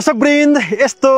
दर्शकवृन्द यस्तो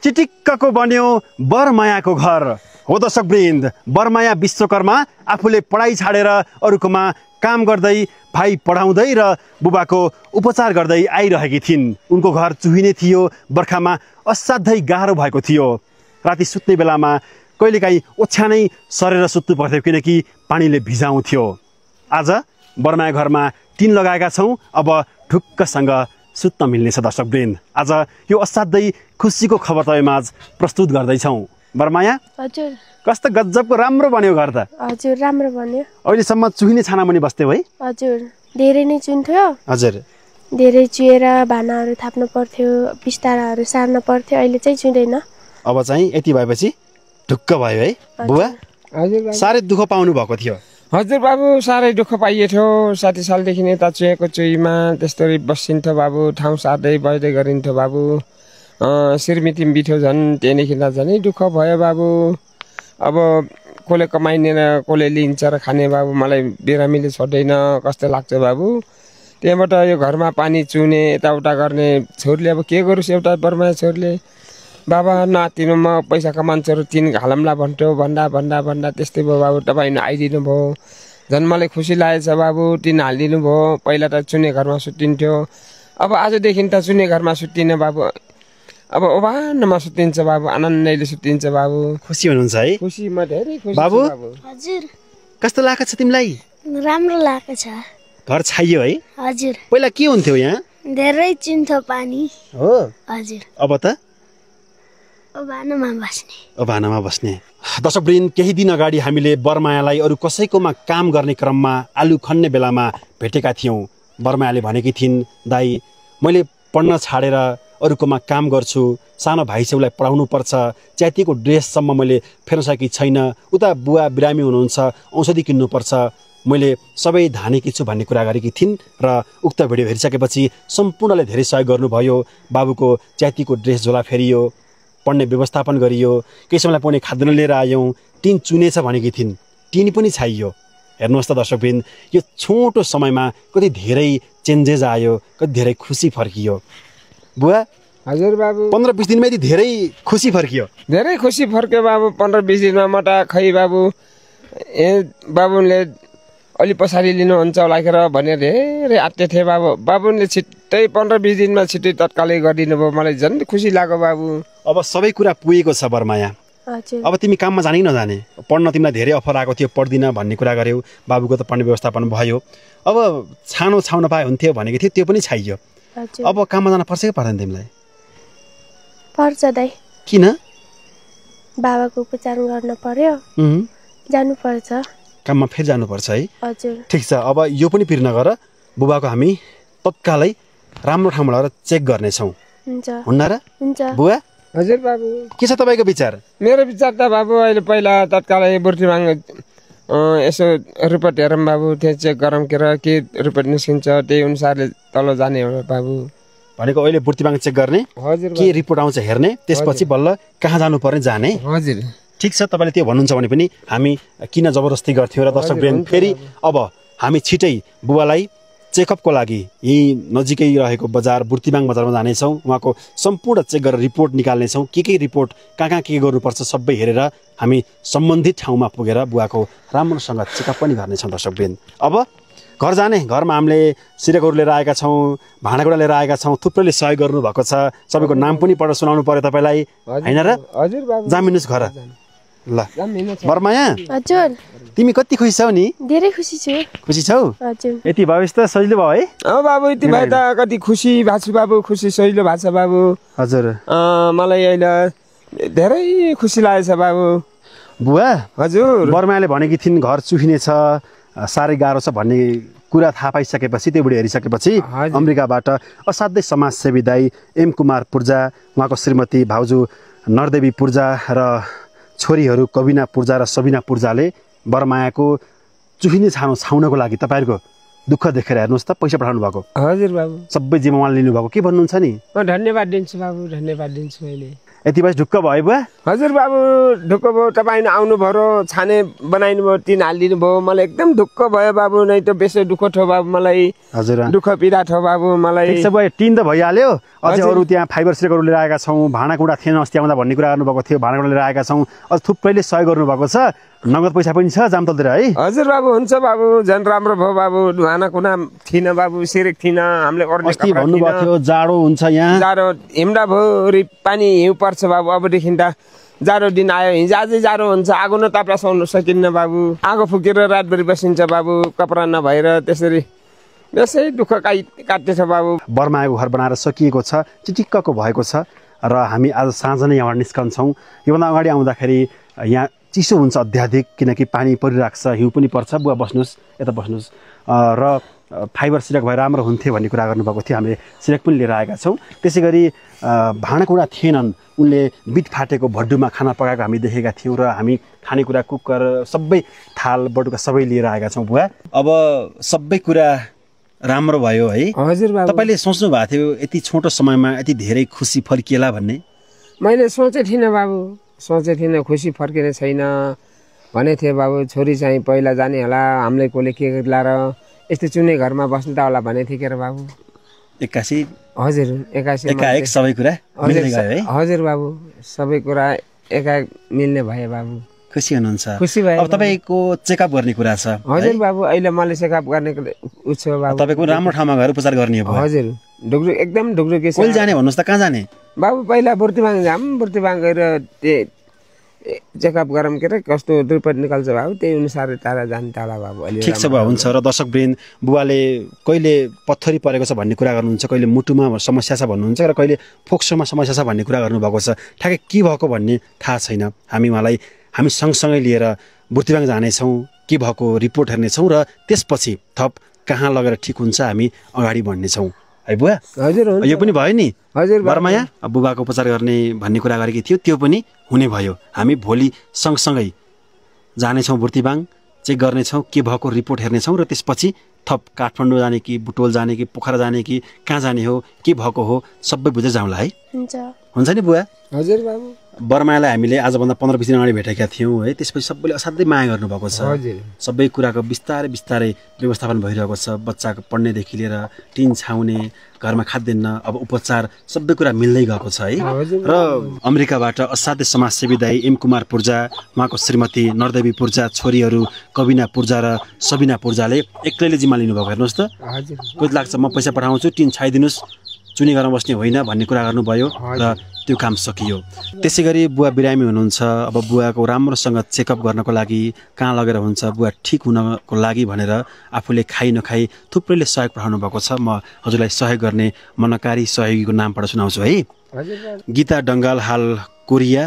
चिटिक्कको बन्यो बरमायाको घर हो। दर्शकवृन्द बरमाया विश्वकर्मा आफूले पढाइ छाडेर अरूकोमा काम गर्दै भाइ पढाउँदै र बुबाको उपचार गर्दै आइरहेकी थिइन्। उनको घर चुहिने थियो, बर्खामा असाध्यै गाह्रो भएको थियो। राति सुत्ने बेलामा कहिलेकाहीँ ओछ्यानै सरेर सुत्नु पर्थ्यो किनकि पानीले भिजाउँथ्यो। आज बरमाया घरमा टिन लगाएका छौँ, अब ढुक्कसँग सुत्न मिल्नेछ। दर्शकवृन्द आज यो असाध्यै खुसीको खबर तपाईँमाझ प्रस्तुत गर्दैछौँ। बरमाया हजुर कस्तो गजबको राम्रो बन्यो घर त। हजुर राम्रो बन्यो। अहिलेसम्म चुहिने छानामुनि बस्थ्यौ है? हजुर धेरै नै चुन्थ्यो। हजुर धेरै चुहेर भानाहरू थाप्नु पर्थ्यो, बिस्ताराहरू सार्न पर्थ्यो। अहिले चाहिँ चुँदैन। अब चाहिँ यति भएपछि ढुक्क भयो है बुवा? हजुर साह्रै दुःख पाउनु भएको थियो। हजुर बाबु साह्रै दुःख पाइएको 60 सालदेखि यता चुहेको चुहीमा त्यस्तरी बसिन्थ्यो बाबु। ठाउँ सार्दै बस्दै गरिन्थ्यो बाबु। सिरमिती बिथ्यो झन् त्यहाँदेखि त झनै दुःख भयो बाबु। अब कसले कमाइनेर कसले लिन्छ र खाने बाबु। मलाई बिरामीले छोड्दैन कस्तो लाग्छ बाबु। त्यहाँबाट यो घरमा पानी चुने यताउता गर्ने छोरीले अब के गरोस्। एउटा बरमाया छोरीले बाबा नातिनु म पैसाको मान्छेहरू 3 घालमला भन्थ्यो। भन्दा त्यस्तै भयो बाबु। तपाईँ आइदिनु भयो, झन् मलाई खुसी लागेछ बाबु। 3 हालिदिनु भयो। पहिला त चुने घरमा सुत्तिन्थ्यो, अब आजदेखि त चुने घरमा सुत्तिन बाबु। अब ओभानमा सुत्तिन्छ बाबु, आनन्दले सुत्तिन्छ बाबु। खुसी हुनुहुन्छ है? खुसी, म धेरै खुसी बाबु। हजुर कस्तो लागेको छ तिमीलाई? राम्रो लागेको छ। घर छाइयो है? हजुर पहिला के हुन्थ्यो यहाँ? धेरै चुन्थ्यो पानी। हो हजुर अब त भानामा बस्ने। दर्शकवृन्द केही दिन अगाडि हामीले बरमायालाई अरू कसैकोमा काम गर्ने क्रममा आलु खन्ने बेलामा भेटेका थियौँ। बरमायाले भनेकी थिइन्, दाई मैले पढ्न छाडेर अरूकोमा काम गर्छु, सानो भाइ छेउलाई पढाउनु पर्छ, च्यातिको ड्रेससम्म मैले फेर्न सकेकी छैन, उता बुवा बिरामी हुनुहुन्छ, औषधि किन्नुपर्छ, मैले सबै धानेकी छु भन्ने कुरा गरेकी थिइन्। र उक्त भिडियो हेरिसकेपछि सम्पूर्णले धेरै सहयोग गर्नुभयो। बाबुको च्यातिको ड्रेस झोला फेरियो, पढ्ने व्यवस्थापन गरियो, केही समयलाई पाउने खाद्यान्न लिएर आयौँ। टिन चुनेछ भनेकी थिइन्, टिन पनि छाइयो। हेर्नुहोस् त दर्शकवृन्द यो छोटो समयमा कति धेरै चेन्जेस आयो, कति धेरै खुसी फर्कियो। बुवा हजुर बाबु 15-20 दिनमा यति धेरै खुसी फर्कियो? धेरै खुसी फर्क्यो बाबु। 15-20 दिनमा म त खै बाबु बाबुले अलि पछाडि लिनुहुन्छ होला भनेर धेरै आत्ते थिए बाबु। बाबुले छिट्टै 15-20 दिनमा छिट्टै तत्कालै गरिदिनु भयो। मलाई झन् खुसी लाग्यो बाबु। अब सबै कुरा पुगेको छ बरमाया। अब तिमी काममा जाने कि नजाने? पढ्न तिमीलाई धेरै अफर आएको थियो, पढ्दिन भन्ने कुरा गर्यौ। बाबुको त पढ्ने व्यवस्थापन भयो। अब छानो छाउन पाए हुन्थ्यो भनेको थियो, त्यो पनि छाइयो। अब काममा जान पर्छ कि पर्दैन तिमीलाई? पर्छ दाइ। किन? बाबाको उपचार गर्न पर्यो, जानु पर्छ। काममा फेरि जानुपर्छ है? हजुर ठिक छ। अब यो पनि पिर नगर, बुबाको हामी तत्कालै राम्रो ठाउँमा लगेर चेक गर्नेछौँ। हुन्छ हुन्न र? हुन्छ बुवा हजुर बाबु के छ तपाईँको विचार? मेरो विचार त बाबु अहिले पहिला तत्कालै बुर्तिमाङ यसो रिपोर्ट हेरौँ बाबु। त्यहाँ चेक गरौँ के रिपोर्ट निस्किन्छ त्यही अनुसारले तल जाने हो बाबु। भनेको अहिले बुर्तिमाङ चेक गर्ने, हजुर के रिपोर्ट आउँछ हेर्ने, त्यसपछि बल्ल कहाँ जानुपर्ने जाने। हजुर ठिक छ। तपाईँले त्यो भन्नुहुन्छ भने पनि हामी किन जबरजस्ती गर्थ्यौँ र दर्शकवृन्द फेरि अब हामी छिटै बुबालाई चेकअपको लागि यहीँ नजिकै रहेको बजार बुर्तिमाङ बजारमा जानेछौँ। उहाँको सम्पूर्ण चेक गरेर रिपोर्ट निकाल्नेछौँ। के रिपोर्ट कहाँ के गर्नुपर्छ सबै हेरेर हामी सम्बन्धित ठाउँमा पुगेर बुवाको राम्रोसँग चेकअप पनि गर्नेछौँ। दर्शकवृन्द अब घर जाने, घरमा हामीले सिरेकोहरू लिएर आएका छौँ, भाँडाकुँडा लिएर आएका छौँ, थुप्रैले सहयोग गर्नुभएको छ। सबैको नाम पनि पढेर सुनाउनु पर्यो तपाईँलाई, होइन र? हजुर बाबु जामिनुहोस् घर। ल बरमाया हजुर तिमी कति खुसी छौ नि? धेरै खुसी छु। खुसी छौ? हजुर यति भएपछि त सजिलो भयो है? बाबु यति भए त कति खुसी भएको छु बाबु। खुसी सजिलो भएको छ बाबु। हजुर मलाई अहिले धेरै खुसी लागेछ बाबु। बुवा हजुर बरमायाले भनेकी थिइन् घर चुहिनेछ, साह्रै गाह्रो छ भन्ने कुरा थाहा पाइसकेपछि, त्यो भिडियो हेरिसकेपछि अमेरिकाबाट असाध्यै समाजसेवी दाई एम कुमार पूर्जा, उहाँको श्रीमती भाउजू नरदेवी पूर्जा र छोरीहरू कविना पूर्जा र सबिना पूर्जाले बरमायाको चुहिने छानो छाउनको लागि तपाईँहरूको दुःख देखेर हेर्नुहोस् त पैसा पठाउनु भएको। हजुर बाबु सबै जिम्मेवारी लिनुभएको। के भन्नुहुन्छ नि? म धन्यवाद दिन्छु बाबु, धन्यवाद दिन्छु मैले। यति बस ढुक्क भयो बुवा? हजुर बाबु ढुक्क भयो। तपाईँ आउनुभयो र छाने बनाइनु भयो, टिन हालिदिनु भयो, मलाई एकदम ढुक्क भयो बाबु। नै त बेसै दुःख थियो बाबु मलाई। हजुर दुःख पीडा थियो बाबु मलाई। ठिक छ बुवा, टिन त भइहाल्यो। अझै अरू त्यहाँ फाइबर सिरेकहरू लिएर आएका छौँ, भाँडाकुँडा थिएन अस्ति आउँदा भन्ने कुरा गर्नुभएको थियो, भाँडाकुँडा लिएर आएका छौँ। अझ थुप्रैले सहयोग गर्नुभएको छ, नगद पैसा पनि छ जामतलतिर है? हजुर बाबु हुन्छ बाबु, झन् राम्रो भयो बाबु। भाँडाकुँडा थिएन बाबु, सिरेक थिएन, हामीले ओर्ने अस्ति भन्नुभएको थियो जाडो हुन्छ यहाँ, जाडो हिउँदा भयो, पानी हिउँ पर्छ बाबु। अबदेखि त जाडो दिन आयो, हिजो अझै जाडो हुन्छ, आगो नताप्दा सुहाउन सकिन्न बाबु। आगो फुकेर रातभरि बसिन्छ बाबु, कपडा नभएर। त्यसरी त्यसै दुःख काट्दैछ बाबु। बर्माएको घर बनाएर सकिएको छ, चिटिक्कको भएको छ र हामी आज साँझ नै यहाँबाट निस्कन्छौँ। योभन्दा अगाडि आउँदाखेरि यहाँ चिसो हुन्छ अत्याधिक, किनकि पानी परिरहेको छ, हिउँ पनि पर्छ। बुवा बस्नुहोस्, यता बस्नुहोस्। र फाइबर सिरेक भए राम्रो हुन्थ्यो भन्ने कुरा गर्नुभएको थियो, हामीले सिरेक पनि लिएर आएका छौँ। त्यसै गरी भाँडाकुँडा थिएनन्, उनले बिट फाटेको भड्डुमा खाना पकाएको हामी देखेका थियौँ र हामी खानेकुरा कुकर सबै थाल बटुका सबै लिएर आएका छौँ। बुवा अब सबै कुरा राम्रो भयो है? हजुर बाबु। तपाईँले सोच्नु भएको थियो यति छोटो समयमा यति धेरै खुसी फर्किएला भन्ने? मैले सोचेको थिइनँ बाबु, सोचेको थिइनँ खुसी फर्किने छैन भनेको थिएँ बाबु। छोरी चाहिँ पहिला जाने होला, हामीलाई कसले के लाएर यस्तो चुने घरमा बस्नु त होला भनेको थिएँ के र बाबु। एक्कासी? हजुर एक्कासी एकाएक सबै कुरा मिल्दै गयो है? हजुर बाबु, सबै कुरा एकाएक मिल्ने भयो बाबु। खुसी हुनुहुन्छ? खुसी भयो। अब तपाईँको चेकअप गर्ने कुरा छ? हजुर बाबु, अहिले मैले चेकअप गर्ने उच्च बाबु। तपाईँको राम्रो ठाउँमा गएर उपचार गर्ने हो? हजुर ढुकढुक एकदम ढुकढुके छ। कहिले जाने भन्नुहोस् त, कहाँ जाने बाबु? पहिला बुर्तिबाङ जाम, बुर्तिबाङ गएर चेकअप गरौँ के अरे, कस्तो रिपोर्ट निकाल्छ बाबु, त्यही अनुसार तारा जान्छ होला बाबु। अलि ठिक छ बुवा, हुन्छ। र दर्शकवृन्द, बुवाले कहिले पत्थरी परेको छ भन्ने कुरा गर्नुहुन्छ, कहिले मुटुमा समस्या छ भन्नुहुन्छ र कहिले फोक्सोमा समस्या छ भन्ने कुरा गर्नुभएको छ। ठ्याक्कै के भएको भन्ने थाहा छैन। हामी सँगसँगै लिएर बुर्तिबाङ जानेछौँ, के भएको रिपोर्ट हेर्नेछौँ र त्यसपछि थप कहाँ लगेर ठिक हुन्छ हामी अगाडि बढ्नेछौँ है बुवा? हजुर हुन्छ। यो पनि भयो नि हजुर बर्माया, बुबाको उपचार गर्ने भन्ने कुरा गरेकी थियो, त्यो पनि हुने भयो। हामी भोलि सँगसँगै जानेछौँ बुर्तिबाङ, चेक गर्नेछौँ, के भएको रिपोर्ट हेर्नेछौँ र त्यसपछि थप काठमाडौँ जाने कि बुटोल जाने कि पोखरा जाने कि कहाँ जाने हो, के भएको हो, सबै बुझेर जाउँला है? हुन्छ नि बुवा? हजुर बाबु। बर्मायालाई हामीले आजभन्दा 15-20 दिन अगाडि भेटेका थियौँ है, त्यसपछि सबैले असाध्यै माया गर्नुभएको छ। सबै कुराको बिस्तारै बिस्तारै व्यवस्थापन भइरहेको छ, बच्चाको पढ्नेदेखि लिएर टिन छाउने, घरमा खाद्यान्न, अब उपचार, सबै कुरा मिल्दै गएको छ है। र अमेरिकाबाट असाध्य समाजसेवी दाई एम कुमार पूर्जा, उहाँको श्रीमती नरदेवी पूर्जा, छोरीहरू कविना पूर्जा र सबिना पूर्जाले एक्लैले जिम्मा लिनुभएको। हेर्नुहोस् त, कति लाग्छ म पैसा पठाउँछु, टिन छाइदिनुहोस्, चुनी गरेर बस्ने होइन भन्ने कुरा गर्नुभयो र त्यो काम सकियो। त्यसै गरी बुवा बिरामी हुनुहुन्छ, अब बुवाको राम्रोसँग चेकअप गर्नको लागि कहाँ लगेर हुन्छ, बुवा ठिक हुनको लागि भनेर आफूले खाइ नखाइ थुप्रैले सहयोग पठाउनु भएको छ। म हजुरलाई सहयोग गर्ने मनकारी सहयोगीको नामबाट सुनाउँछु है। गीता डङ्गाल, हाल कोरिया,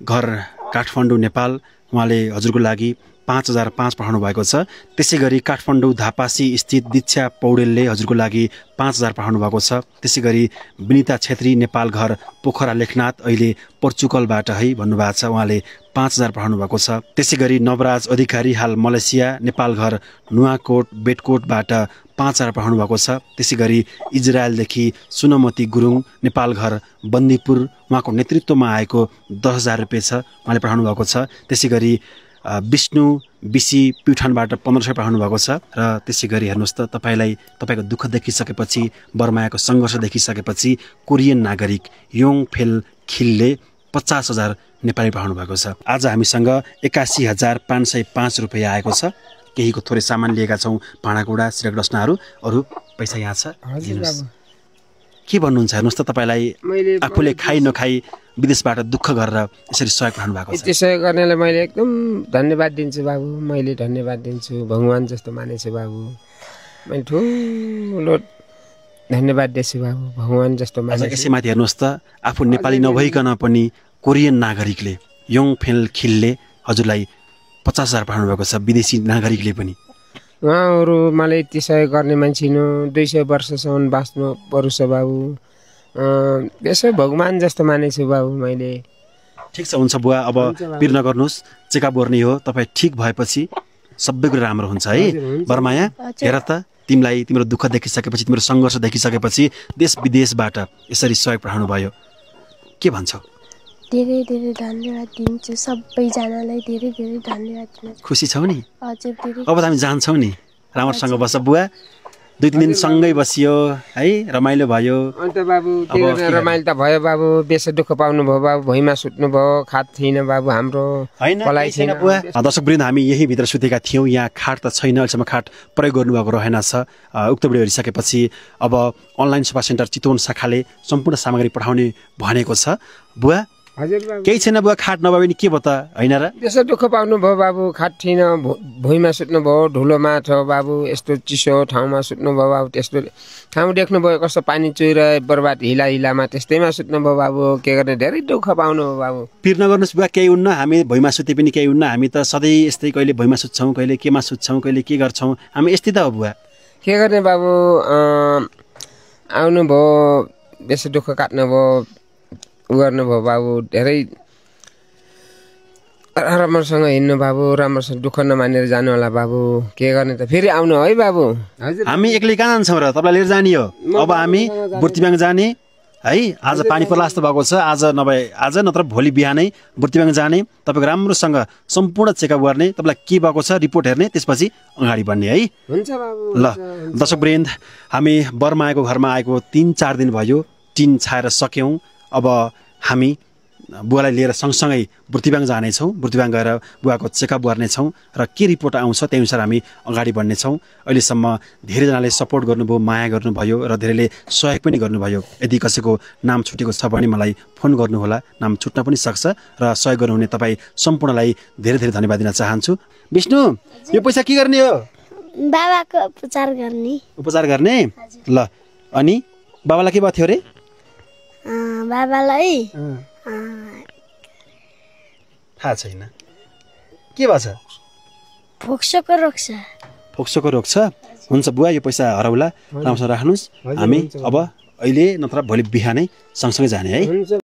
घर काठमाडौँ नेपाल, उहाँले हजुरको लागि 5005 पठाउनु भएको छ। त्यसै गरी काठमाडौँ धापासी स्थित दीक्षा पौडेलले हजुरको लागि 5000 पठाउनु भएको छ। त्यसै गरी विनिता छेत्री, नेपाल, घर पोखरा लेखनाथ, अहिले पोर्चुगलबाट है भन्नुभएको छ, उहाँले 5000 पठाउनु भएको छ। त्यसै गरी नवराज अधिकारी, हाल मलेसिया, नेपाल, घर नुवाकोट बेटकोटबाट 5000 पठाउनु भएको छ। त्यसै गरी इजरायलदेखि सुनमती गुरुङ, नेपाल, घर बन्दीपुर, उहाँको नेतृत्वमा आएको 10000 रुपियाँ छ, उहाँले पठाउनु भएको छ। त्यसै गरी विष्णु बिसी प्युठानबाट 1500 पठाउनु भएको छ। र त्यसै गरी हेर्नुहोस् त, तपाईँको दुःख देखिसकेपछि, बर्मायाको सङ्घर्ष देखिसकेपछि कोरियन नागरिक योङ फेल खिलले 50,000 नेपाली पठाउनु भएको छ। आज हामीसँग 81,505 रुपियाँ आएको छ। केहीको थोरै सामान लिएका छौँ, भाँडाकुँडा, सिरक डस्नाहरू, अरू पैसा यहाँ छ, दिनुहोस्। के भन्नुहुन्छ? हेर्नुहोस् त, तपाईँलाई आफूले खाइ नखाइ विदेशबाट दुःख गरेर यसरी सहयोग गर्नु भएको छ। सहयोग गर्नेलाई मैले एकदम धन्यवाद दिन्छु बाबु, मैले धन्यवाद दिन्छु। भगवान् जस्तो मानेछु बाबु, मैले ठुलो धन्यवाद दिन्छु बाबु, भगवान् जस्तो मानेछु। यसैमाथि हेर्नुहोस् त, आफू नेपाली नभइकन पनि कोरियन नागरिकले योङ फेल खिलले हजुरलाई 50,000 पठाउनु भएको छ, विदेशी नागरिकले पनि। उहाँहरू मलाई यति सहयोग गर्ने मान्छे 200 वर्षसम्म बाँच्नु परोस् बाबु, यसो भगवान् जस्तो मानेछु बाबु मैले। ठिक छ, हुन्छ बुवा, अब पिर नगर्नुहोस्, चेकअप गर्ने हो। तपाईँ ठिक भएपछि सबै कुरा राम्रो हुन्छ है। बर्माया, हेर त, तिमीलाई तिम्रो दुःख देखिसकेपछि, तिम्रो सङ्घर्ष देखिसकेपछि देश विदेशबाट यसरी सहयोग पठाउनु भयो, के भन्छौ? धेरै धेरै धन्यवाद दिन्छु सबैजनालाई धेरै धेरै धन्यवाद दिन खुसी छौ नि हजुर धेरै अब त हामी जान्छौँ नि राम्रोसँग बस बुवा 2-3 दिन सँगै बसियो है रमाइलो भयो अन्त बाबु त्यो रमाइलो त भयो बाबु बेसी दुःख पाउनु भयो बाबु भुइँमा सुत्नु भयो खाट थिएन बाबु हाम्रो हैन पलाइ छैन बुवा दर्शकवृन्द हामी यही भित्र सुतेका थियौँ यहाँ खाट त छैन अहिलेसम्म खाट प्रयोग गर्नुभएको रहेनछ उक्त भिडियो हेरिसकेपछि अब अनलाइन सेवा सेन्टर चितवन शाखाले सम्पूर्ण सामग्री पठाउने भनेको छ बुवा हजुर बाबु केही छैन बुवा खाट नभए पनि के भयो त हैन र बेसी दुःख पाउनु भयो बाबु खाट थिएन भुइँमा सुत्नु भयो धुलोमा छ बाबु यस्तो चिसो ठाउँमा सुत्नु भयो बाबु त्यस्तो ठाउँ देख्नुभयो कस्तो पानी चुहिर बर्बाद हिलामा त्यस्तैमा सुत्नु भयो बाबु के गर्ने धेरै दुःख पाउनु भयो बाबु पिर नगर्नुहोस् बुवा केही हुन्न हामी भुइँमा सुते पनि केही हुन्न हामी त सधैँ यस्तै कहिले भुइँमा सुत्छौँ कहिले केमा सुत्छौँ कहिले के गर्छौँ हामी यस्तै त हो बुवा के गर्ने बाबु आउनुभयो बेसी दुःख काट्नुभयो गर्नुभयो बाबु धेरै राम्रोसँग हिँड्नु बाबु राम्रोसँग दुःख नमानेर जानु होला बाबु के गर्ने त फेरि आउनु है बाबु हामी एक्लै कहाँ जान्छौँ र तपाईँलाई लिएर जाने हो अब हामी बुर्तिबाङ जाने है आज पानी पर्ला जस्तो भएको छ आज नभए आज नत्र भोलि बिहानै बुर्तिबाङ जाने तपाईँको राम्रोसँग सम्पूर्ण चेकअप गर्ने तपाईँलाई के भएको छ रिपोर्ट हेर्ने त्यसपछि अगाडि बढ्ने है हुन्छ बाबु ल दर्शकवृन्द हामी बर्माएको घरमा आएको 3-4 दिन भयो टिन छाएर सक्यौँ अब हामी बुवालाई लिएर सँगसँगै बुर्तिबाङ जानेछौँ बुर्तिबाङ गएर बुवाको चेकअप गर्नेछौँ र के रिपोर्ट आउँछ त्यही अनुसार हामी अगाडि बढ्नेछौँ अहिलेसम्म धेरैजनाले सपोर्ट गर्नुभयो माया गर्नुभयो र धेरैले सहयोग पनि गर्नुभयो यदि कसैको नाम छुटेको छ भने मलाई फोन गर्नुहोला नाम छुट्न पनि सक्छ र सहयोग गर्नुहुने तपाईँ सम्पूर्णलाई धेरै धेरै धन्यवाद दिन चाहन्छु विष्णु यो पैसा के गर्ने हो बाबाको उपचार गर्ने ल अनि बाबालाई के भएको थियो अरे बाबालाई थाहा छैन के भएछ फोक्सोको रोग छ हुन्छ बुवा यो पैसा हराउला राम्रोसँग राख्नुहोस् हामी अब अहिले नत्र भोलि बिहानै सँगसँगै जाने है